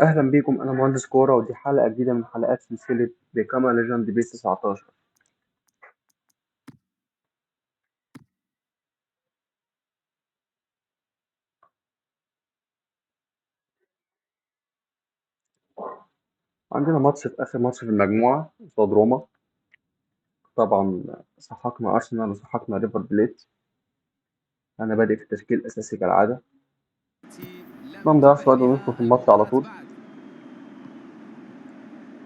أهلا بيكم، أنا مهندس كورة، ودي حلقة جديدة من حلقات سلسلة Become a Legend PES 19. عندنا ماتش في آخر ماتش في المجموعة قصاد روما. طبعا سحقنا أرسنال وسحقنا ريفر بليت. أنا بادئ في التشكيل الأساسي كالعادة، ما نضيعش وقت وندخل في الماتش على طول.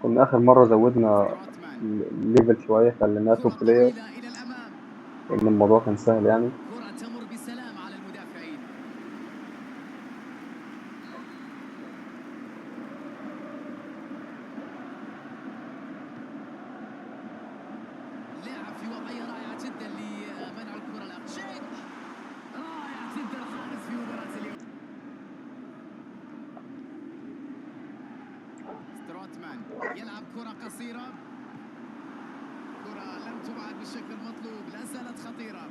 كنا آخر مرة زودنا ال level شوية، خليناه top player لأن الموضوع كان سهل. كرة تمر بسلام على المدافعين. لاعب في وضعية رائعة جدا لمنع الكرة الأخيرة. شيك رائع جدا الحارس في مباراة اليوم. ستروتمان يلعب كرة قصيرة، كرة لم تبعد بالشكل المطلوب، لا زالت خطيرة.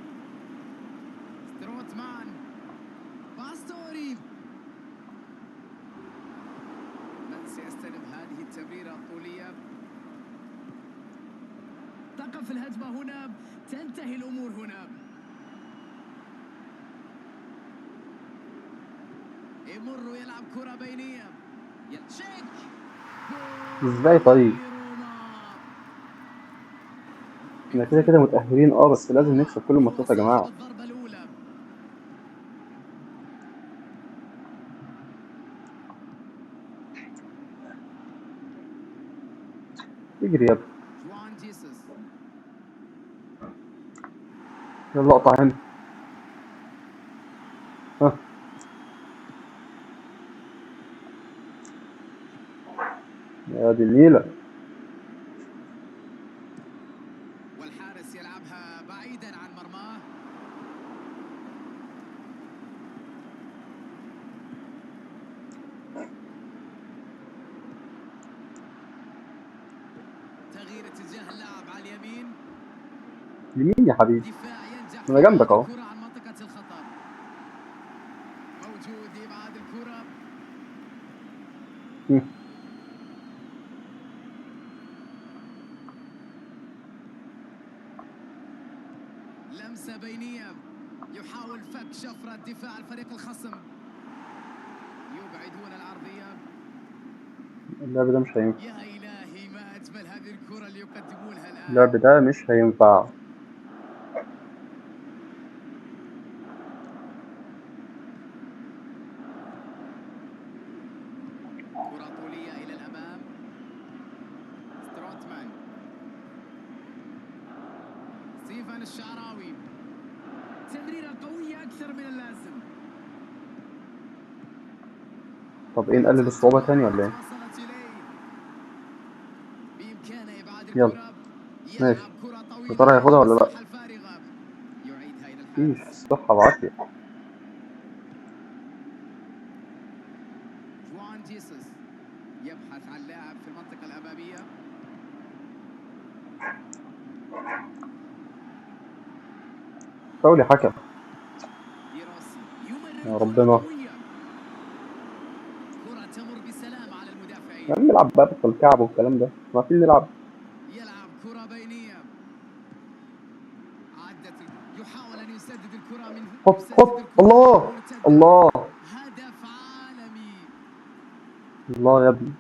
ستروتمان، باستوري، من سيستلم هذه التمريرة الطولية؟ تقف الهجمة هنا، تنتهي الأمور هنا. يمر ويلعب كرة بينية، شيك. ازاي طيب؟ احنا كده كده متأهلين، بس لازم نكسب كل الماتشات يا جماعة. اجري يا ابني. يلا اقطع هنا. ها. يا دي النيلة. والحارس يلعبها بعيدا عن مرماه. تغيير اتجاه اللاعب على اليمين. يمين يا حبيبي. دفاع ينجح انا جنبك اهو. الكرة عن منطقة الخطر. موجود يبعد الكرة. لمسة بينية، يحاول فك شفرة دفاع الفريق الخصم. يبعدون العرضية. اللعب ده مش هينفع. يا إلهي ما أجمل هذه الكرة اللي يقدمونها الآن. اللعب ده مش هينفع. كرة طولية إلى الأمام. ستروتمان، ستيفان الشعراوي، تمريرة قوية أكثر من اللازم. طب إيه، نقلل الصعوبة تاني ولا إيه؟ وصلت إليه. بإمكانه إبعاد يلا. الكرة. يلعب ماشي. كرة طويلة يا ترى هياخدها ولا لأ؟ المساحة الفارغة. يعيدها إلى الحارس. مفيش صحة بعافية. جوان جيسوس يبحث عن لاعب في المنطقة الأمامية. فاول يا حكم. ديروسي يمرر يا ربنا. كرة تمر بسلام على المدافعين. يا عم العب بقى بطل الكعب والكلام ده، ما عارفين نلعب. يلعب كرة بينية. عدت، يحاول أن يسدد الكرة من هوب، يسدد هوب. الكرة الله، مرتدة. الله. هدف عالمي. الله يا ابني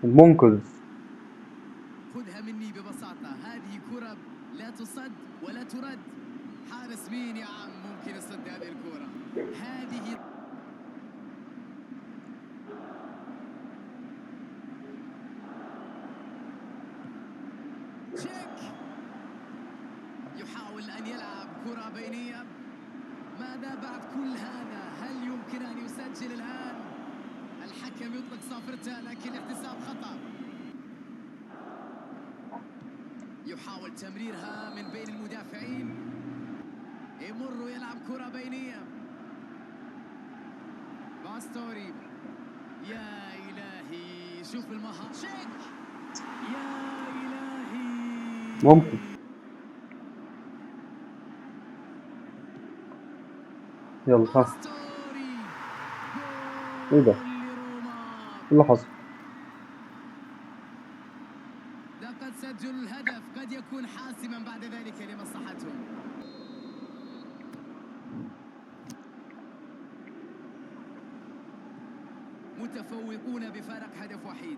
المنقذ. خذها مني ببساطة، هذه كرة لا تصد ولا ترد. حارس مين يا عم ممكن يصد هذه الكرة؟ هذه تشيك. يحاول أن يلعب كرة بينية. ماذا بعد كل هذا؟ هل يمكن أن يسجل الآن؟ الحكم يطلق صافرته لكن احتساب خطأ. يحاول تمريرها من بين المدافعين. يمر ويلعب كرة بينية. باستوري، يا إلهي شوف المهارة. شيك، يا إلهي. ممكن. يلا ها. باستوري. إيه ده؟ جول لروما. ايه اللي حصل؟ لقد سجلوا الهدف، قد يكون حاسما بعد ذلك لمصلحتهم. متفوقون بفارق هدف وحيد.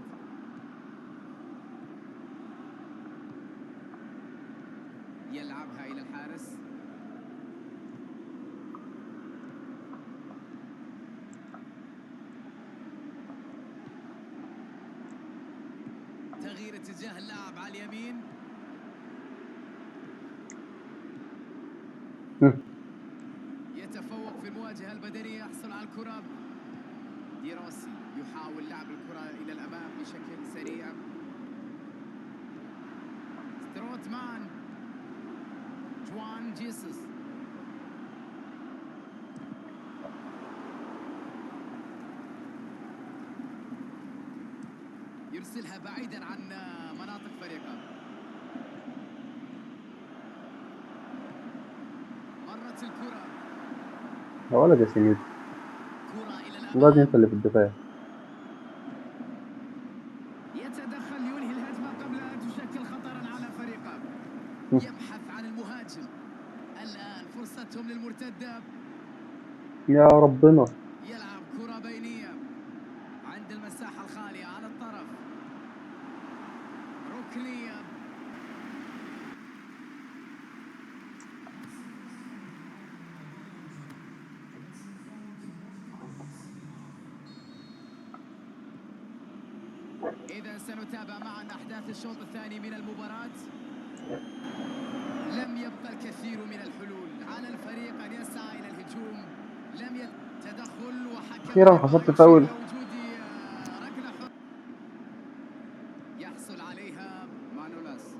يلعبها إلى الحارس. تغيير اتجاه اللاعب على اليمين. مم. يتفوق في المواجهة البدنية، يحصل على الكرة. ديروسي يحاول لعب الكرة إلى الأمام بشكل سريع. ستروتمان، جوان جيسوس. يرسلها بعيدا عن مناطق فريقه. مرت الكرة. يا ولد يا سيميدو، كرة إلى والله انت الأمام. اللي في الدفاع. يتدخل لينهي الهجمة قبل أن تشكل خطرا على فريقه. مم. يبحث عن المهاجم. الآن فرصتهم للمرتدة. يا ربنا. يلعب كرة بينية عند المساحة الخالية على الطرف. ركنية. إذا سنتابع معا أحداث الشوط الثاني من المباراة. لم يبقى الكثير من الحلول، على الفريق أن يسعى إلى الهجوم. لم يتدخل وحكم أخيرا اللقاء حسبت يشير فاول. إلى وجود ركلة حرة يحصل عليها مانولاس.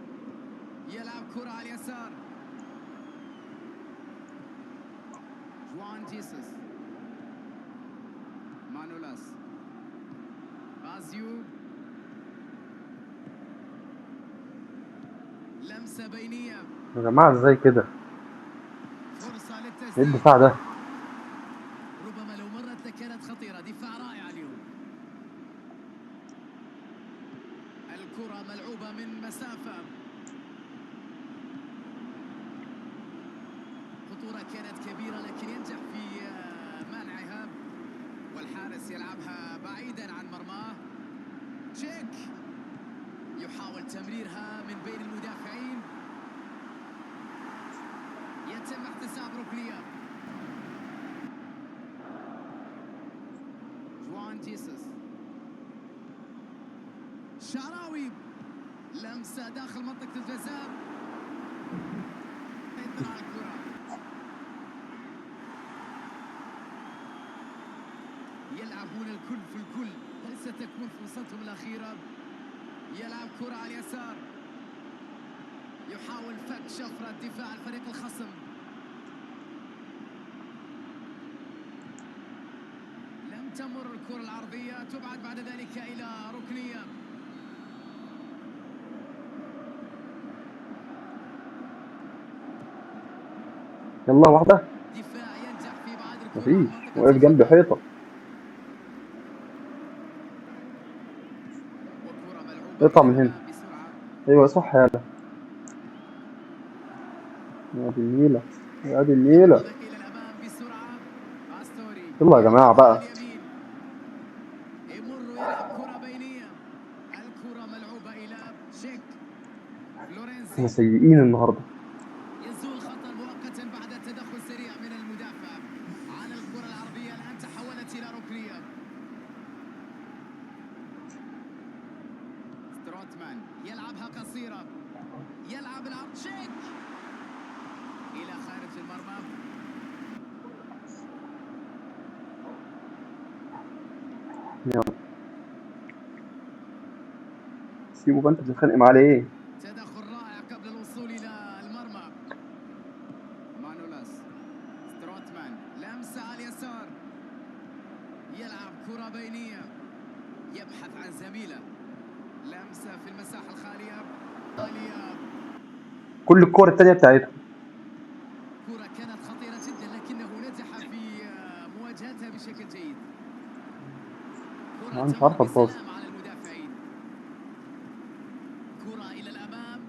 يلعب كرة على اليسار. جوان جيسوس. مانولاس. بازيو. لمسة بينية. يا جماعة ازاي كده؟ فرصة ايه للتسديد. الدفاع ده؟ ربما لو مرت لكانت خطيرة. دفاع رائع اليوم. الكرة ملعوبة من مسافة. خطورة كانت كبيرة لكن ينجح في منعها، والحارس يلعبها بعيدا عن مرماه. تشيك يحاول تمريرها من بين المدافعين. يتم احتساب ركنية. جوان جيسوس. شعراوي. لمسة داخل منطقة الجزاء. يطلع الكرة. يلعبون الكل في الكل. هل ستكون فرصتهم الأخيرة؟ يلعب كرة على اليسار. يحاول فك شفرة دفاع الفريق الخصم. لم تمر الكرة العرضية، تبعد بعد ذلك إلى ركنية. يلا واحدة. دفاع ينجح في إبعاد الكرة مفيش، عن منطقة واقف جنبي الخطأ. حيطة. وكرة ملعوبة اطلع إلى من هنا. الأمام بسرعة. أيوة صح يا يا دي النيلة، يا دي النيلة. ينطلق إلى الأمام بسرعة. باستوري. يلا يا جماعة بقى. يلعب على اليمين. يمر ويلعب كرة بينية. الكرة ملعوبة إلى شيك. فلورنسي. احنا سيئين النهاردة. يزول خطر مؤقتا بعد تدخل سريع من المدافع على الكرة العرضية. الآن تحولت إلى ركنية. ستروتمان يلعبها قصيرة. يلعب العرض. شيك إلى خارج المرمى. يلا سيبه بقى، انت بتتخانق معاه ليه؟ تدخل رائع قبل الوصول إلى المرمى. مانولاس. ستروتمان. لمسة على اليسار. يلعب كرة بينية. يبحث عن زميله. لمسة في المساحة الخالية. خالية. كل الكور التانية بتاعتهم. كرة كانت خطيرة جدا لكنه نجح في مواجهتها بشكل جيد. الكرة انا مش تمر عارف اتباص. بسلام على المدافعين. كرة إلى الأمام.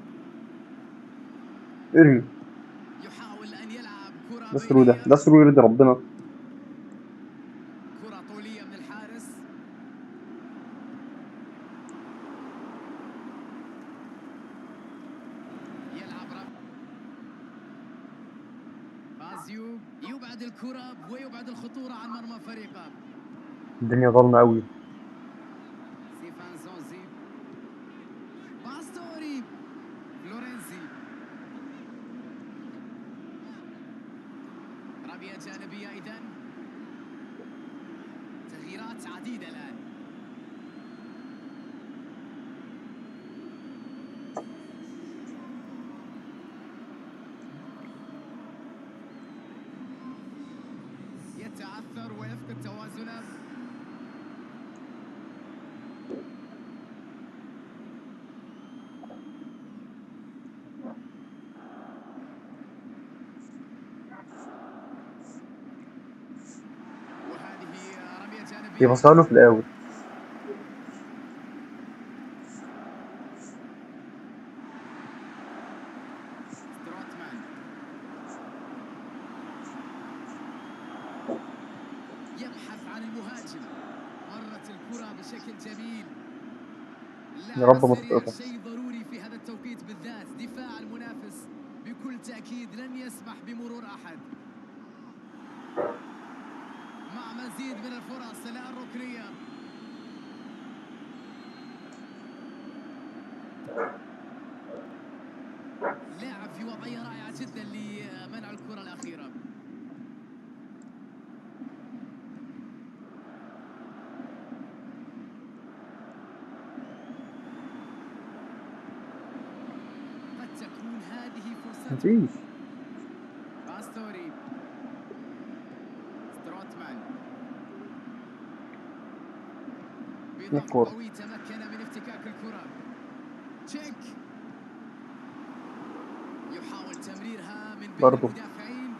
ارمي. يحاول أن يلعب كرة ده through، ده بينية. ده through يرضي ربنا. كرة طولية من الحارس. يلعب فازيو، يبعد الكرة ويبعد الخطورة عن مرمى فريقه. الدنيا ظلمة قوي. سيفان زونزي، باستوري، لورينزي، رمية جانبية. إذن تغييرات عديدة الآن. يتعثر ويفقد توازنه. وهذه رمية جانبية. يبصها له في الاول. ستروتمان يبحث عن المهاجم. مرت الكرة بشكل جميل. يا رب ما السريع تتقطع. شيء ضروري في هذا التوقيت بالذات. دفاع المنافس بكل تأكيد لن يسمح بمرور أحد. مع مزيد من الفرص الآن ركنية. لاعب في وضعية رائعة جدا لمنع الكرة الأخيرة. قد تكون هذه فرصة. مفيش. باستوري، ستروتمان، بضغط الكرة. قوي تمكن من افتكاك الكرة. تشيك يحاول تمريرها من بين برضو. المدافعين.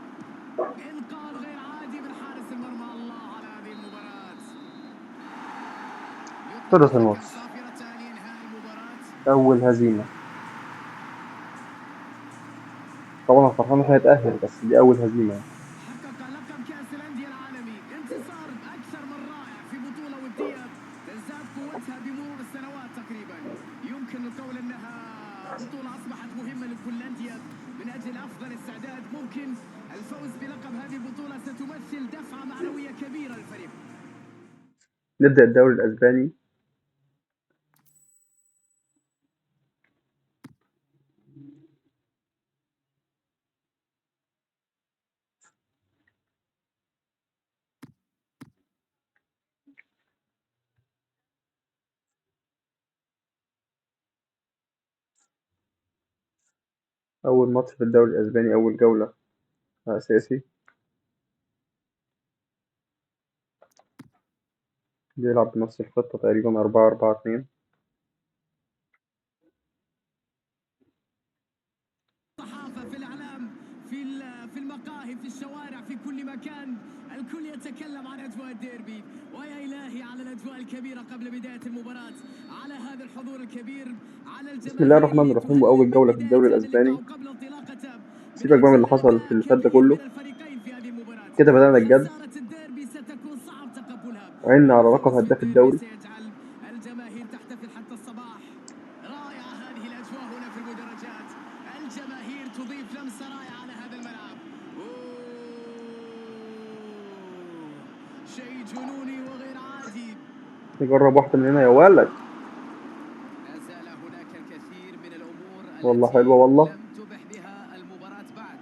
انقاذ غير عادي من حارس المرمى. الله على هذه المباراة. خلص يطلق الحكم الماتش. صافرة لإنهاء المباراة. اول هزيمة. طبعا انا فرحان ان احنا هنتأهل، بس دي اول هزيمة. حقق لقب كأس الأندية العالمي، انتصار أكثر من رائع في بطولة ودية تزداد قوتها بمرور السنوات تقريبا. يمكن القول أنها بطولة أصبحت مهمة لكل الأندية من أجل أفضل استعداد. ممكن الفوز بلقب هذه البطولة ستمثل دفعة معنوية كبيرة للفريق. نبدأ الدوري الأسباني. أول ماتش في الدوري الأسباني، أول جولة أساسي. بيلعب بنفس الخطة تقريبا 4-4-2. الصحافة، في الإعلام، في المقاهي، في الشوارع، في كل مكان، الكل يتكلم عن أجواء الديربي. ويا إلهي على الأجواء الكبيرة قبل بداية المباراة، على هذا الحضور الكبير، على الجماهير بسم الله الرحمن اللي الرحيم. وأول تهلل من جولة في بداية الدوري هذا اللقاء الأسباني. وقبل انطلاقته من سيبك بقى من اللي أجل حصل في أداء اللي فات ده كبير كله، من الفريقين في هذه المباراة. كده بدأنا الجد. خسارة الديربي ستكون صعب تقبلها. وعنا على لقب الفوز في هداف الديربي الدوري. سيجعل الجماهير تحتفل حتى الصباح. رائعة هذه الأجواء هنا في المدرجات، الجماهير تضيف لمسة رائعة على هذا الملعب. أوه، شيء جنوني وغير عادي. نجرب واحدة من هنا يا ولد. لا زال هناك الكثير من الأمور والله التي حلوة والله. لم تبح بها المباراة بعد.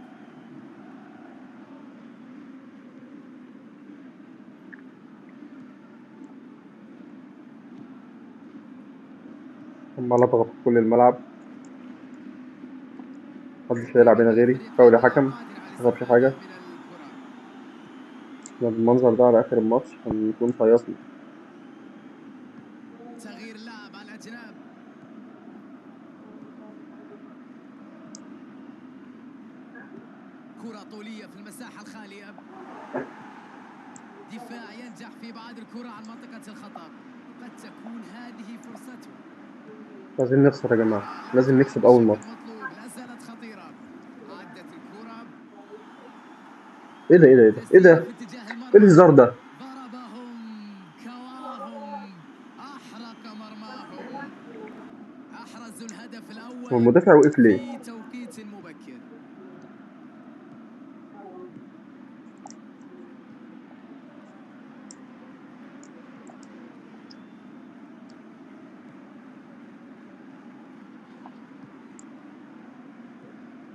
عمال اضغط في كل الملعب، محدش هيلعب هنا غيري. فاول يا حكم، ما حصلش حاجة. احنا بالمنظر ده على آخر الماتش هنكون فيصنا. تغيير لاعب على الأجناب. كرة طولية في المساحة الخالية. دفاع ينجح في إبعاد الكرة عن منطقة الخطر. عايزين نخسر يا جماعة، كرة لم لازم تعد نكسب أول بالشكل ماتش. المطلوب، لا زالت خطيرة. عدت الكرة. ايه ده ايه ده ايه ده ايه تسديدة ده؟ في اتجاه ايه المرمى. الهزار ده؟ ضربهم، كواهم، أحرق مرماهم. أحرزوا الهدف هو الأول المدافع وقف ليه؟ في توقيت مبكر.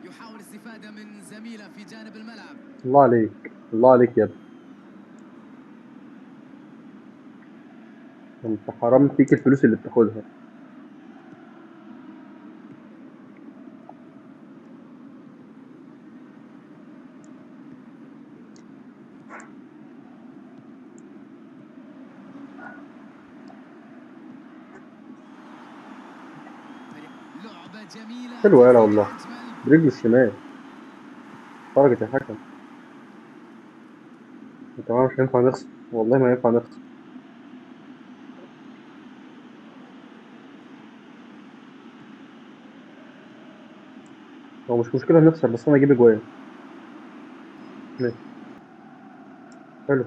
يحاول الاستفادة من زميله في جانب الملعب. الله عليك، الله عليك يا ابني، انت حرام فيك الفلوس اللي بتاخدها. لعبة جميلة، حلوة يالا تسديدة والله. أجمل. برجله الشمال خرجت يا حكم. يا جماعة مش هينفع نخسر، والله ما ينفع نخسر. هو مش مشكلة نخسر، بس أنا أجيب أجوان. ماشي حلو.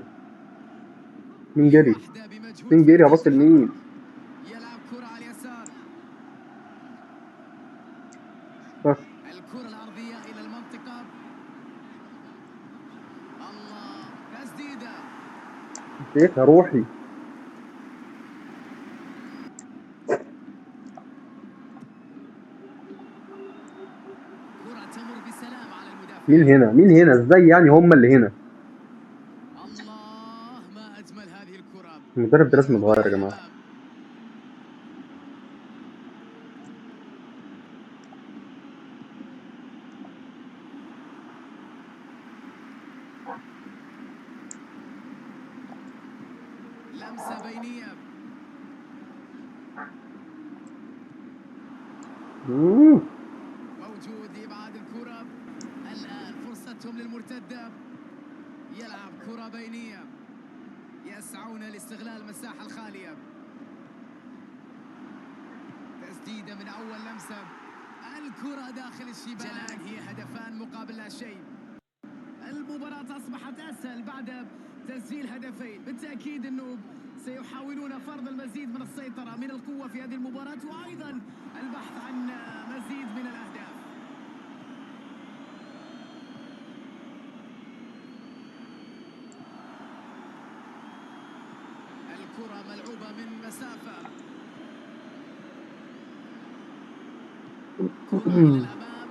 مين جري؟ واحدة بمجهود مين جري؟ فردي هبص لمين؟ يلعب كرة على اليسار. ها. الكرة الأرضية إلى المنطقة. الله، تسديدة. شيخ يا روحي. كرة تمر بسلام على المدافع. مين هنا؟ مين هنا؟ ازاي يعني هم اللي هنا؟ الله، ما أجمل هذه الكرة. المدرب ده لازم يتغير يا جماعة. لمسة بينية. موجود يبعد الكرة. الآن فرصتهم للمرتدة. يلعب كرة بينية. يسعون لاستغلال المساحة الخالية. تسديدة من أول لمسة. الكرة داخل الشباك. الآن هي هدفان مقابل لا شيء. المباراة أصبحت أسهل بعد تسجيل هدفين. بالتأكيد أنه سيحاولون فرض المزيد من السيطرة، من القوة في هذه المباراة، وأيضا البحث عن مزيد من الأهداف. الكرة ملعوبة من مسافة. كرة إلى الأمام.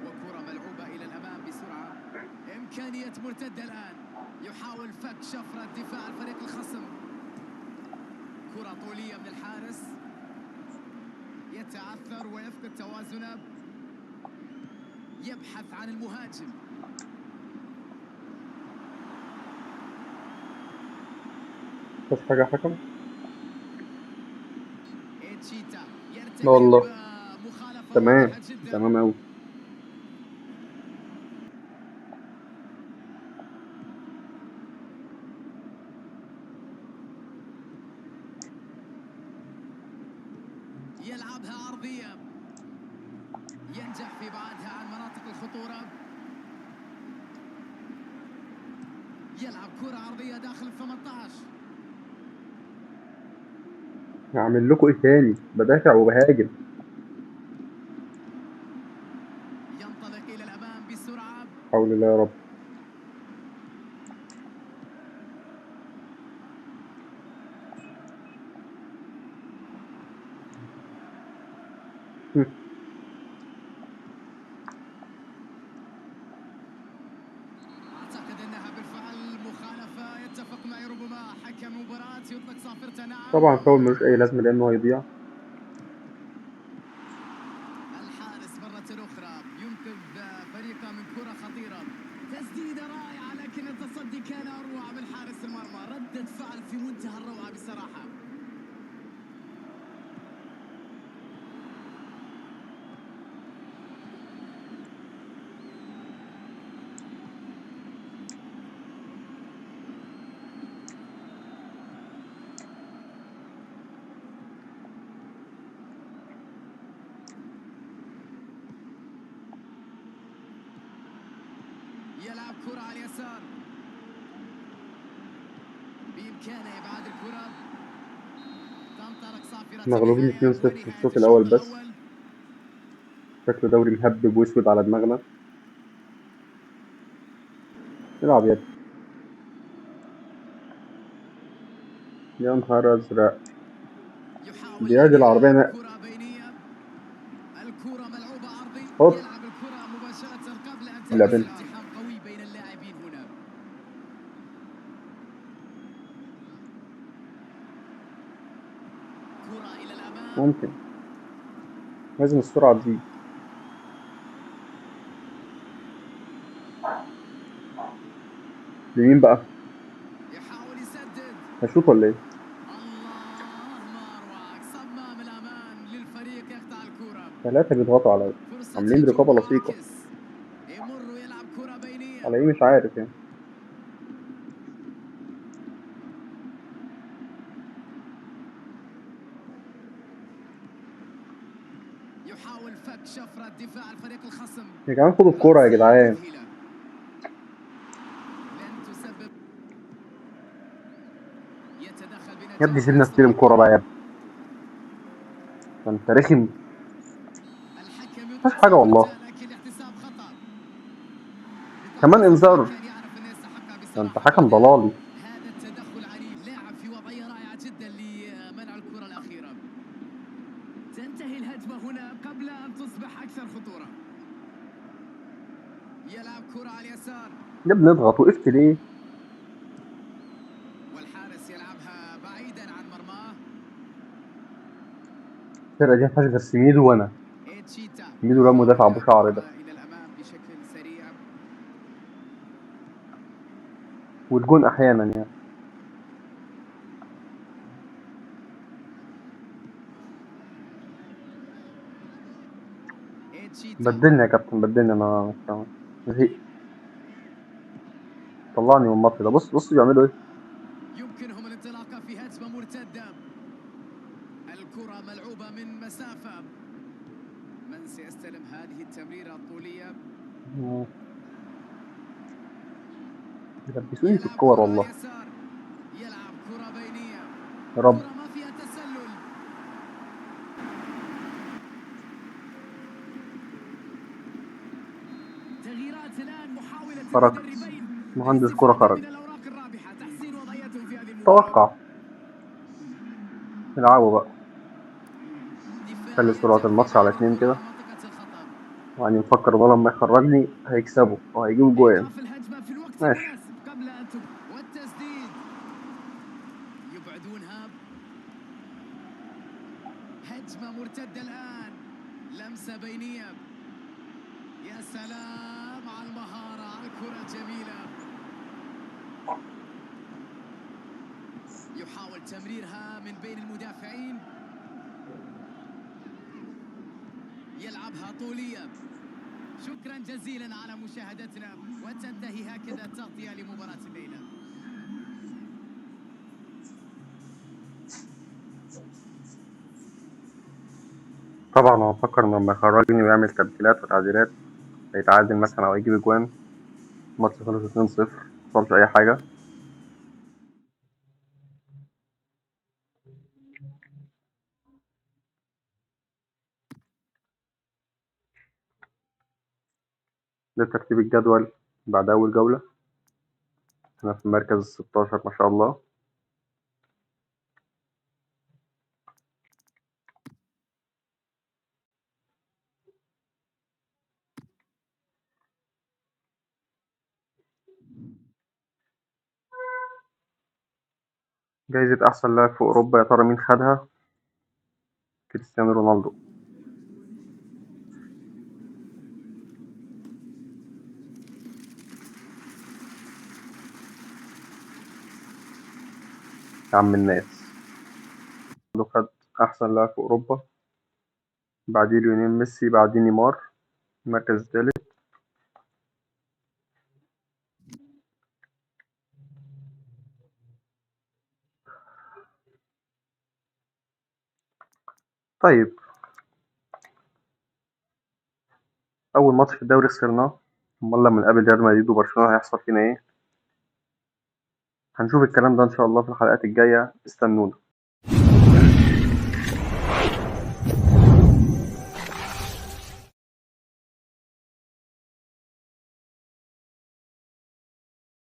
وكرة ملعوبة إلى الأمام بسرعة. إمكانية مرتدة الآن. يحاول فك شفرة دفاع الفريق الخصم. كرة طولية من الحارس. يتعثر ويفقد توازنه. يبحث عن المهاجم. بس حاجة حكم؟ إتشيتا يرتكب لا والله. مخالفة تمام. واضحة جداً. تمام أوي. يلعبها أرضية. ينجح في بعدها عن مناطق الخطورة. يلعب كرة عرضية داخل ال18. هعمل لكم ايه تاني؟ بدافع وبهاجم. ينطلق إلى الأمام بسرعة. حول الله يا رب. أعتقد أنها بالفعل مخالفة. يتفق معي ربما حكم مباراة يطلق صافرته. نعم. طبعا فاول ملوش أي لازمة لأنه هيضيع. الحارس مرة أخرى ينقذ فريقه من كرة خطيرة. تسديدة رائعة لكن التصدي كان أروع من حارس المرمى. ردة فعل في منتهى الروعة بصراحة. يلعب كرة على اليسار، بإمكانه إبعاد الكرة. تنطلق صافرة مغلوبين النهاية 2-0 في ونهاية الشوط الشوط الأول بس. الأول. شكله دوري مهبب واسود على دماغنا. العب يا ابني. يا نهار أزرق. يحاول بيعدي أن العربية يلعب نقل. كرة بينية. الكرة ملعوبة عرضي. حط. يلعب الكرة مباشرة قبل أن لا تلمس. بنت. التحام قوي بين اللاعبين هنا. كرة إلى الأمام. ممكن لازم السرعة تزيد. لمين بقى؟ يحاول يسدد. هشوط ولا ايه؟ الله ما أروعك، صمام الأمان للفريق يقطع الكرة. 3 بيضغطوا عليا، فرصة عاملين هجوم رقابة لصيقة. معاكس. يمر ويلعب كرة بينية. على ايه مش عارف يعني. يحاول فك شفرة دفاع الفريق الخصم. يا جدعان خدوا الكورة يا رأسية جدعان. مذهلة. لن تسبب. يتدخل يا ابني بنجاح سيبنا ويصنع استلم كورة الكرة. بقى يا ابني، ده انت رخم. الحكم مفيش يطلق حاجة والله. صافرته لكن الاحتساب خطأ. كمان بطاقة صفراء انذار. كان يعرف انه يستحقها ده انت بصراحة حكم بعد ضلالي. هذا التدخل العنيف. لاعب في وضعية رائعة جدا لمنع الكرة الأخيرة. تنتهي الهجمة هنا قبل أن تصبح أكثر خطورة. يلعب كرة على اليسار. يا ابني اضغط، وقفت ليه؟ والحارس يلعبها بعيدا عن مرماه. الفرقة دي ما فيهاش غير سميدو وانا. إتشيتا. سميدو ده مدافع ابو شعر ده. الى الامام بشكل سريع. والجون احيانا يعني. إتشيتا. بدلني يا كابتن، بدلني، انا زهقت. طلعني من الماتش ده. بص بص بيعملوا ايه. يمكنهم الانطلاقة في هجمة مرتدة. الكرة ملعوبة من مسافة. من سيستلم هذه التمريرة الطولية؟ يلبسوني في يلعب الكور كرة والله. على اليسار. يلعب كرة بينية. يا رب. كرة ما فيها تسلل. تغييرات الآن، محاولة خرجت. المدربين مهندس كرة للاستفادة خرج. من الأوراق الرابحة، تحسين وضعيتهم في هذه المباراة. توقع. العبوا بقى. خلي سرعة الماتش على 2 كده. يعني مفكر ده لما يخرجني هيكسبوا أو هيجيبوا جوان. إيقاف الهجمة في الوقت ماشي. المناسب قبل أن والتسديد. يبعدونها. هجمة مرتدة الآن. لمسة بينية. يا سلام على المهارة، على الكرة الجميلة. يحاول تمريرها من بين المدافعين. يلعبها طولية. شكرا جزيلا على مشاهدتنا، وتنتهي هكذا التغطية لمباراة الليلة. طبعا هو فكر انه لما يخرجني ويعمل تبديلات وتعديلات هيتعادل مثلا او يجيب اجوان. الماتش خلص 2-0، ما حصلش اي حاجه. ده ترتيب الجدول بعد اول جوله. انا في المركز الستاشر ما شاء الله. جايزة أحسن لاعب في أوروبا يا ترى مين خدها؟ كريستيانو رونالدو. يا عم الناس، رونالدو خد أحسن لاعب في أوروبا، بعديه ليونيل ميسي، بعديه نيمار المركز الثالث. أول ماتش في الدوري خسرناه، أمال لما نقابل ريال مدريد وبرشلونة هيحصل فينا إيه؟ هنشوف الكلام ده إن شاء الله في الحلقات الجاية، استنونا.